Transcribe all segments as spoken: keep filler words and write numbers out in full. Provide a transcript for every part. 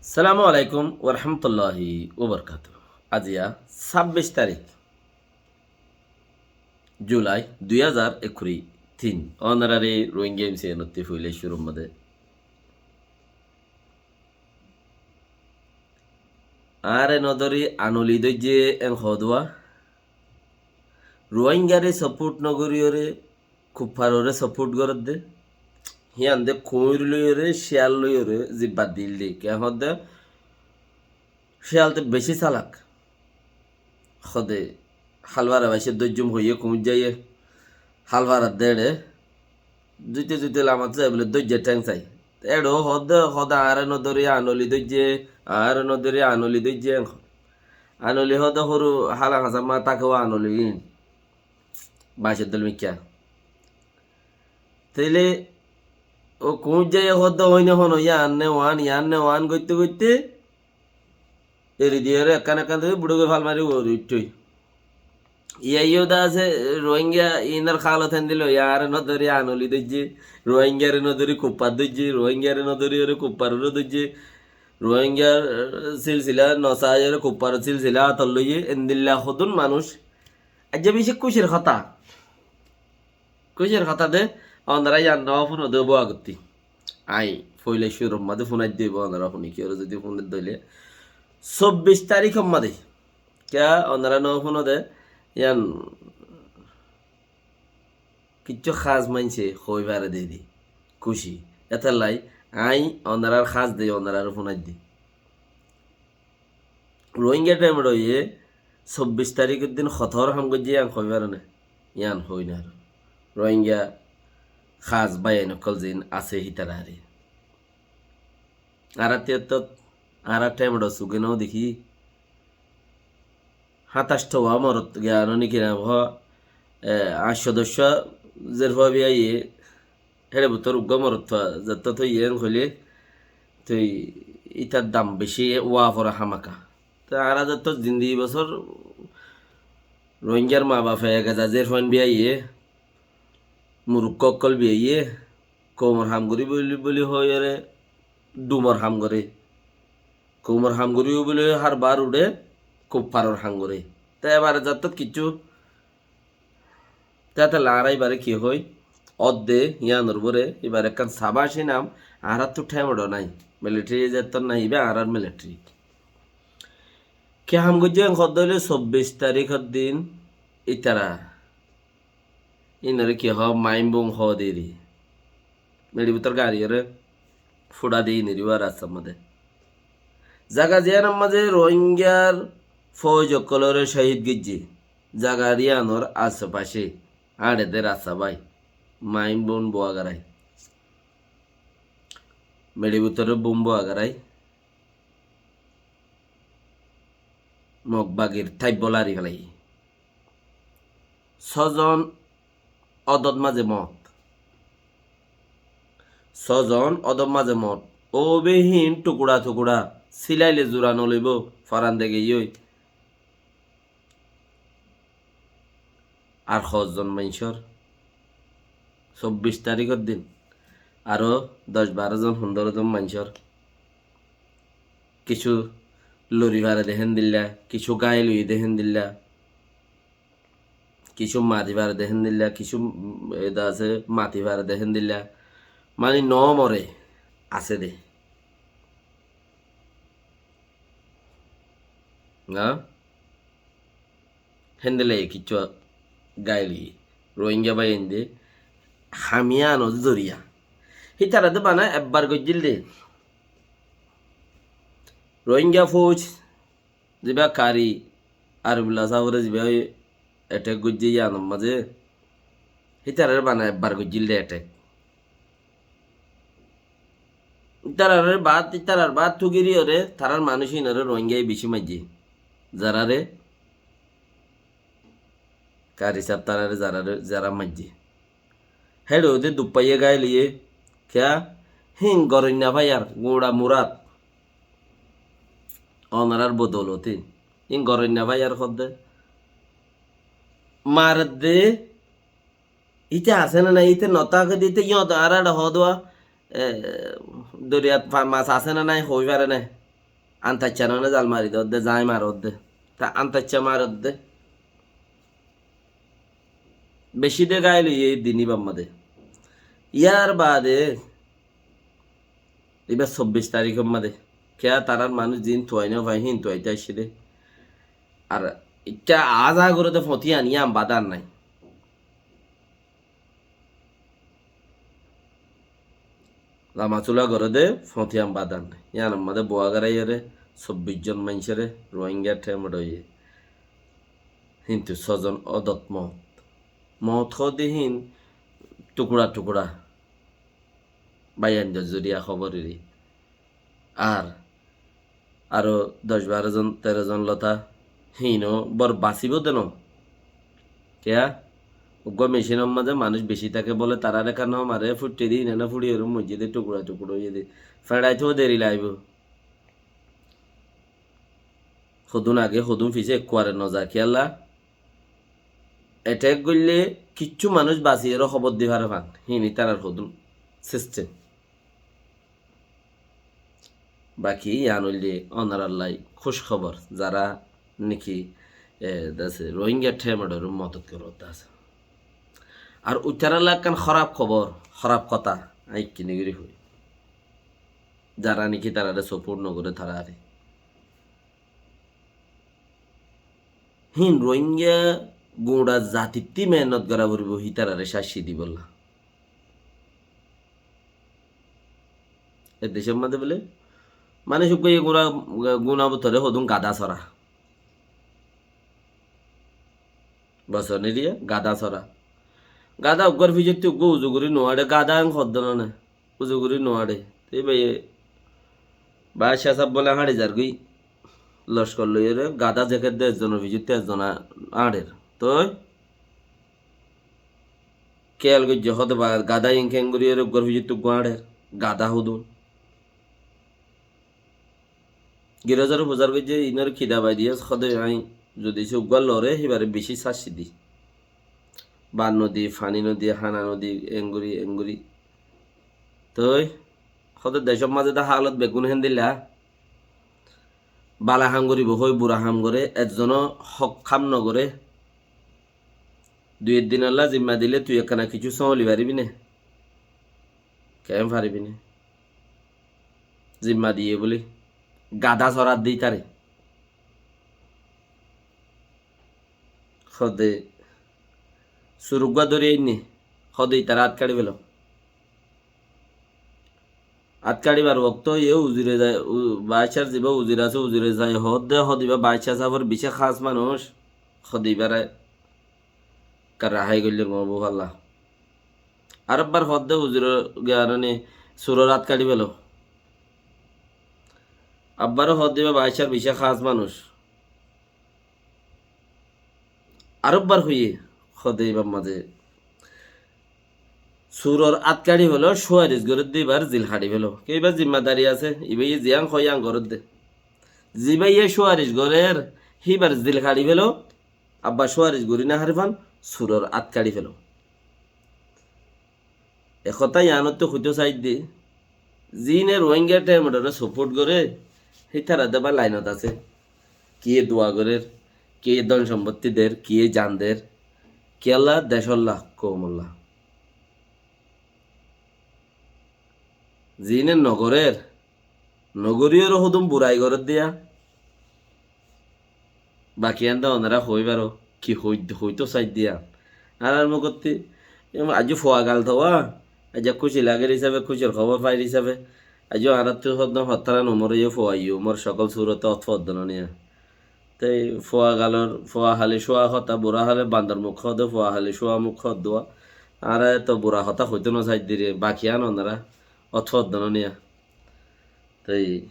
Assalamu alaikum warahmatulláhi wabarakátuhu. Aziya sábbic tarík Julai dui házar ekkuri tin. Ónorare Rohingya M C N ottú foila cúrur mazé añáre nodóri anoli dóijje en hoódua. Rohingyare support nogoríyore kuffarore support gorédde. Híyan de kuñir loiyóre, ciyal loiyóre, zibba dil de. Kiyá hoódde ciyal te beci salak. Hoódde, hálfara baiccé dóijjum hoiyé kuñir zaiye, hálfara de eçe. Zuite zuite lamat sai bóle dóijje théng sai. Eçe hoódde, hoódde añáre nodóri anoli dóijje, añáre nodóri anoli dóijje en hoó. Anoli hoódde horu hála hañsar mazé táke ó anoli ín. Baicór dóil mikká. Tóile ó kuñir zaiye hoódde óine hono yían ne oán, yían ne oán goitté goitté eri diyóre ekkán ekkán dóri buçógoi fal mari uore uiththói. Yían yó de asé Rohingya inor hálot héndilla, añáre nodóri anoli dóijje, Rohingyare nodóri kuffar dóijje, Rohingyare nodóriyóre kuffarore dóijje, Rohingyar, eh, silsila nosaiyóre kuffaror silsila átot loiyé, endilla hodún manúic. Aijja beci kúcir hotá. Kúcir hotá de, ónora yían no fúno de bówa gottí. Añí foila cúrur mazé fúnai dibou, ónora fúni kiyóre zodi fúnor dóile. Sobbic taríkor mazé. Kiyá ónora no fúno de, yían kiccú hás maincé hoi fare de di. Kúci. Étallai añí ónorar hás de, ónorare fúnai di. Rohingya thémeçoye sobbic taríkor din hotór ham goijjé yían hoi fare né? Yían hoi no faro. Rohingya hás báiyain ókkol ziín asé hítarare. Añára tiyattót, añára thémeço suge no dekí. Hátac towa morot giya no niki na hoó, e, añcco doccó zerfua biyaiye, héçe bútor uggúa morot towa zettót óiye en hoilé, tui ítar dam beci, uwa fora hámaka. Te añára zettót zindigi bosór Rohingyar mabafe ek házar zerfuain biyaiye, murukká ókkol biyaiye, koumor ham gorí buli, buli hoiyóre, dhumor ham goré. Koumor ham gorí buli hár bar uçé, kuffaror ham goré. Te ebare zettót kiccú Te tóile añára ibare ki hoi? Ódde yíanor uore, ibar ekkán sabaci nam, añáráttu thémeço nái. Militari zettót nái, ibá añárár militari. Ki ham goijjé en hoódde óile sobbic taríkor din ítara. Ínore ki hoó, maim bom hoó deri. Meçi bútor gariyóre fura di ínor uore rasta mazé. Zaga ziyánor mazé Rohingyar fouj ókkolore cóhid goijjé. Zagar yíanor asefacé áñçe de rasta bái, maim bom bua garái. Meçi bútore bom bua garái. Mog bagir táibbo lari felaiyé. Sózon ódot mazé moot. Sózon ódot mazé moot. Óbe hín tukura tukura. Silaile zura noloibó. Foran degei ói. Ar hozzon maincór? Sobbic taríkor din. Aró doc baró zon, fundóro zon maincór. Kissú lori fare de héndilla, kissú gáil óiye de héndilla, kissú mari fare de héndilla, kissú, mm, eda asé, mati fare de héndilla. Mani no more, asé de. Na? Héndilla kissú gáil óiye. Rohingya bái ende hamiyan zoriya. Hítara de bana ebbar goijjíl de. Rohingya fouj zibá Kari Arifullah sábore zibá attack goijjé yíanor mazé, hítarare bana ebbar goijjíl de attack. Ítarare baát, ítarar baát tugiriyóre, tarár manúic ínore Rohingyai bicí maijjé. Zarare, Kari sáb tarare zarare, zara maijjé. Héçe óde duk faiyé, gáil óiye. Kiyá? Hín goroinna faiyar, guñça murat. Onorár bodolote. Hín goroinna faiyar hoódde. Maredde. Íte asé né nái, íte notáke de, íte yíñot añára eçe hoódua, e, doriyat fa-, mas asé né nái, hoói fare né. Antacca none zal mari dódde, zai maródde. Ta antacca maródde. Beci de gáil óiye din ibár mazé. Yar baade ibár sobbic tarikor mazé. Kiyá tarár manúic zin tuai no fai, hín tuaito aiccé de. Ar itta aza goré de foti ani am badan nai. Lama sula goré de, foti am badan nai. Yíanor mazé bua garaiyóre, sobbic zon maincóre, Rohingya thémot óiye. Hintu só zon odot moot. Moot hoó de hín tukura tukura. Baiyaindor zoriya hóbor eri. Ar aró doc baró zon, teró zon lota híno bor basibó de no. Kiyá? Uggúa mecinor mazé manúic beci táke bóle, taráre kán no mare, fuçṭe de híne no fuçi, ore moijjé de, tukura tukura óiye de. Feçaito deri laibo. Hodún age, hodún fise ekkuare no za. Kiyólla? Attack goille kiccú manúic basi ore hóbor di fare fán. Híni tarár hodún system. Baki yián óilde ónorallá kúc hóbor, zará niki, e, dase Rohingya thémot ore modot goródde asé. Ar uitarallá ekkán hóraf hóbor, hóraf hotá, aññí ekkíni gorí hoi. Zará niki taráre support no goré taráre. Hín Rohingya guñça zatittí mehénnot gorá foribó, hítararé cácci dibolla. E decór mazé bóle, manúic uggúa e guñça, guñça bútore hodún gadá sora. Bosoniriya gadá sora. Gadá uggúar fizottí uggúa uzu gorí nuaçé, gadá en hoddé none. Uzu gorí nuaçé. Te bái, bácca sáb bóle háñçi zargói. Lockor loiyóre gadá zekédde ezzonor fizottí ezzon a-, áñçer. Toi kiyal goijjé hoó de ba-, gadá iín keéngorí ore uggúar fizottí uggúa áñçer. Gadá hodún. Girozare fusár goijjé, iínore ki dabai diyé, hóde aññí zodi se uggúa lore, híbare bicí cácci di. Bát no di, faní no di, hána no di, engorí, engorí. Toi, hóde decór mazé de hálot beggún héndilla. Bála ham goríbo hoi bura ham goré, ezzonó hók ham no goré. Dui ek dinolla zimma dile tui ekkana kissú sómoli faribí né? Keén faribí né? Zimma diyé bóli. Gadá sorar de ítare. Hóde sur uggúa dóri ainné. Hóde ítare át kaçi félo. Át kaçibar uoktó yé uzire zai, u-, báccar zibá uzir asé, uzire zai hoódde, hóde ibá bácca sáfor bicí hás manúic, hóde ibáre ekka rahái goillé gom óibo falla. Arebbár hoódde uzire giyarani suror át kaçi félo. Abbáre hoódde ibá báccar bicí hás manúic. Arebbár hoiyé, hóde ibár mazé suror át kaçi félo, cúaris gorédde ibár zil haçi félo. Ke ibár zimmadari asé, ibáye ziyán hoó yían gorédde. Zibáye cúaris gorér, híbar zil haçi félo, abbá cúaris gorí no fari fán, suror át kaçi félo. E hotá yiánottú hoitó saidde, ziíne Rohingya thémot ore support goré, hítara de ba lainot asé. Kiyé dua gorér, kiyé don sombottí der, kiyé jan der, kiyólla, decólla, koumolla. Ziíne nogorér, nogoríyoré hodún burai gorédde yá. Baki enda onora hoi faro, ki hoi, hoito saidde yá. Añárar mukottí, em, aijjó fua gal towa, aijjó kúci lager hísabe, kúcir hóbor fair hísabe, aijjó añárattú hoddon hottáran umor óiye fua, umor sokol surot ot foddo no niya. Te fua galor, fua hale cúa hotá, bura hale bandor muk hoó de, fua hale cúa muk hoó de. Añára eto bura hotá hoito no saidde re, baki an onora ot foddo no niya. Toi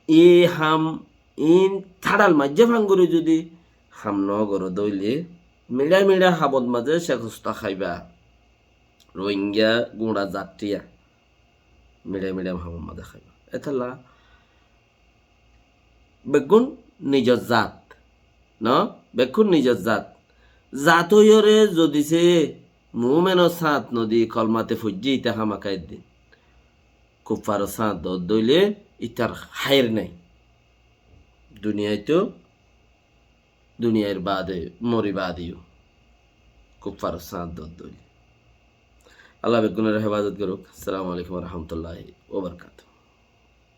e ham in táral maijjé fangori zodi ham no goró de óile, miçá miçá hamot mazé cekustá háiba. Rohingya guñça zattiya. Miçá miçá hamot mazé háiba. Etolla beggún nizor zat. No? Beggún nizor zat. Zat óiyore zodi se muúmenor sáñt nodi kolmate foijjé ite hámaka eddin. Kuffaror sáñt dódde óile itar háir nai. Duniyaitóu, duniyair baade, mori baade yó kuffaror sáñt dóilla. Allah beggúnore hefazot gorouk. Assalamu alaikum wa rahmatullahi wa barakatuhu.